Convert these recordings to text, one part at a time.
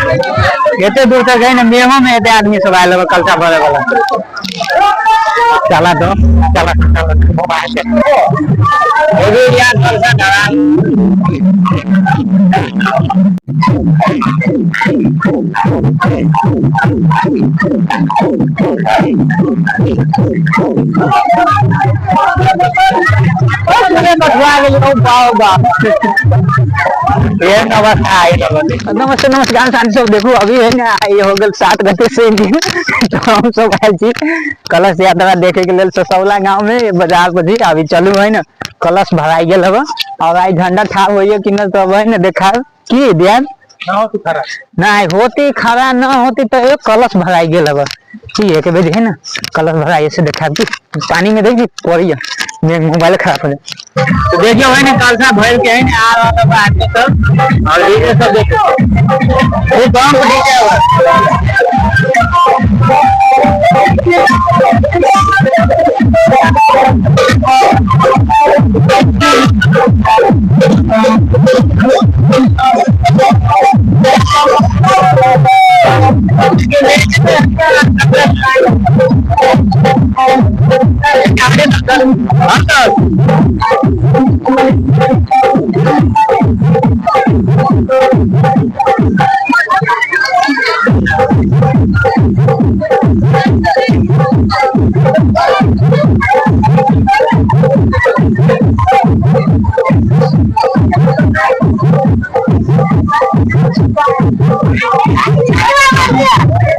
एते दूर तक है ना, मेहो में एते आदमी सब आयल कलसा भरे वाला। चला दो, चला चला मोबाइल से एगो यार कलसा धरा। एहन अवस्था आइ रहल। नमस्ते नमस्कार साथी सब, देखू अभी है ना आई हो गेल 7 गते से, तो हम सब आयल छी कलश यात्रा देखे के लेल ससौला गांव में बाजार पर छी। अभी चलू है ना, कलश भराई गेल हब और आई झंडा ठाड़ होइए कि न, तब है ना देखा की ध्यान ना होती खरा नहीं होती, खड़ा न होती तो एक कलश भराई गेल हब की एक बेर है ना कलश भराई से देखा की पानी में देखी पड़ी है, मोबाइल खराब हो जाए। तो देखियो है ना कलशा भर के है ना आ रहल बा आदमी सब और डीजे सब देखो, ये गांव के डीजे है।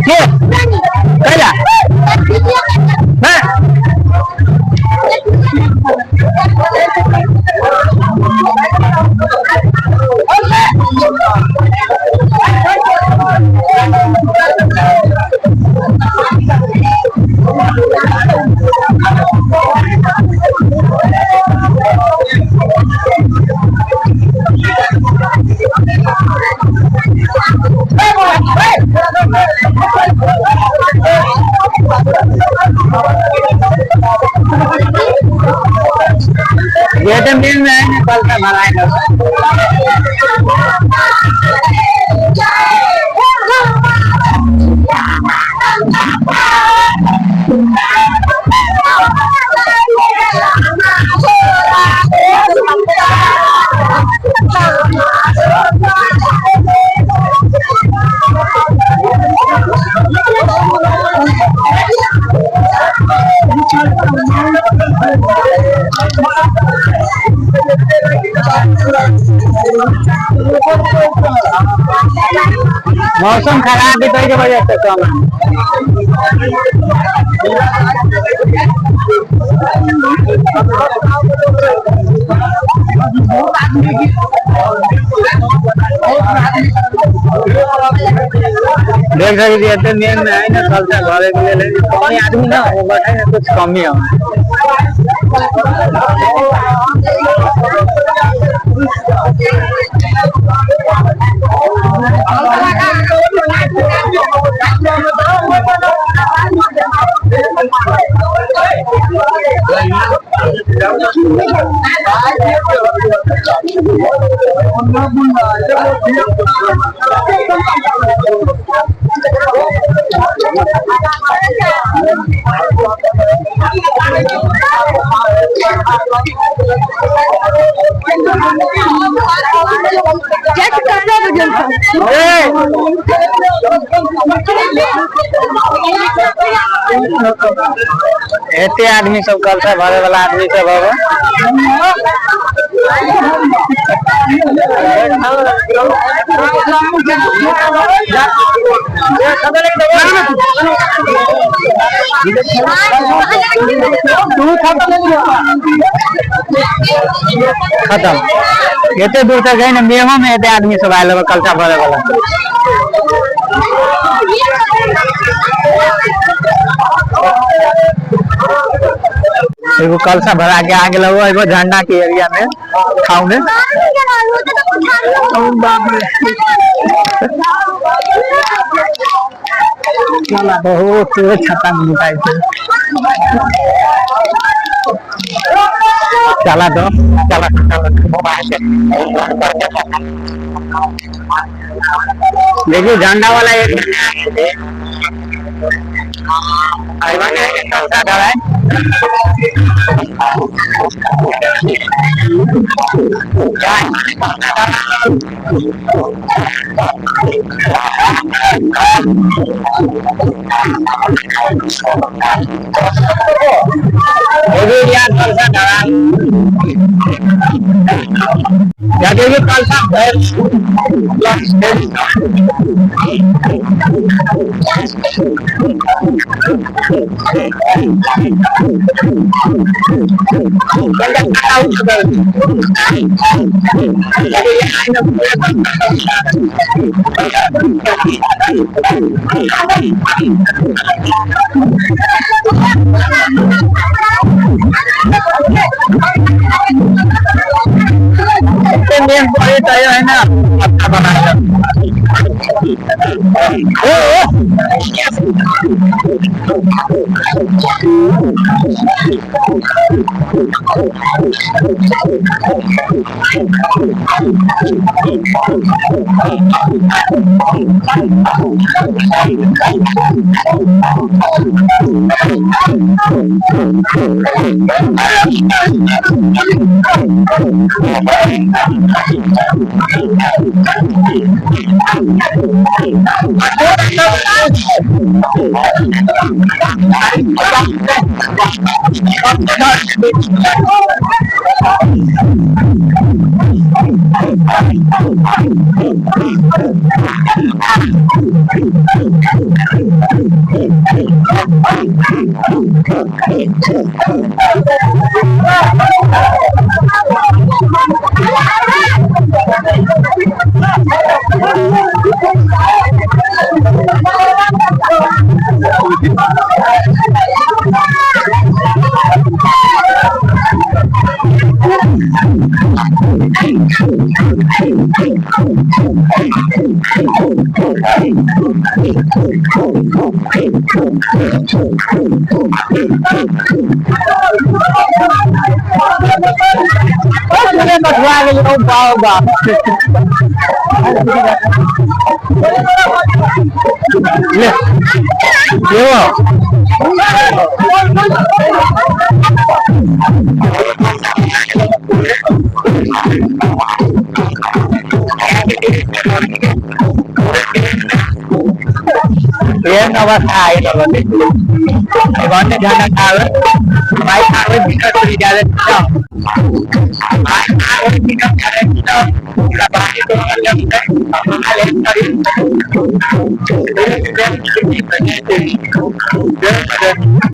के कैला हैं? ये तो मिल में है ना कल का भराए। मौसम खराब है तो वजह से कम। देख सकते हैं मेन में है ना कलसा भरे के लिए कमी आदमी ना वो बैठे ना, कुछ कमी है। एते आदमी सब कलसा भरे वाला आदमी सब हवे। खत्म। एते दूर तक है ना मेहो में एते आदमी सब आयल हवे कलसा भरे वाला। एगो कलसा भरा के आ गेल हो एगो झंडा के एरिया में ठाव में। बहुत छता मिलता है। चला दो, चला चला मोबाइल से। देखिए झंडा वाला एक है ना अच्छा बनाया। एहन अवस्था आइ रहल है।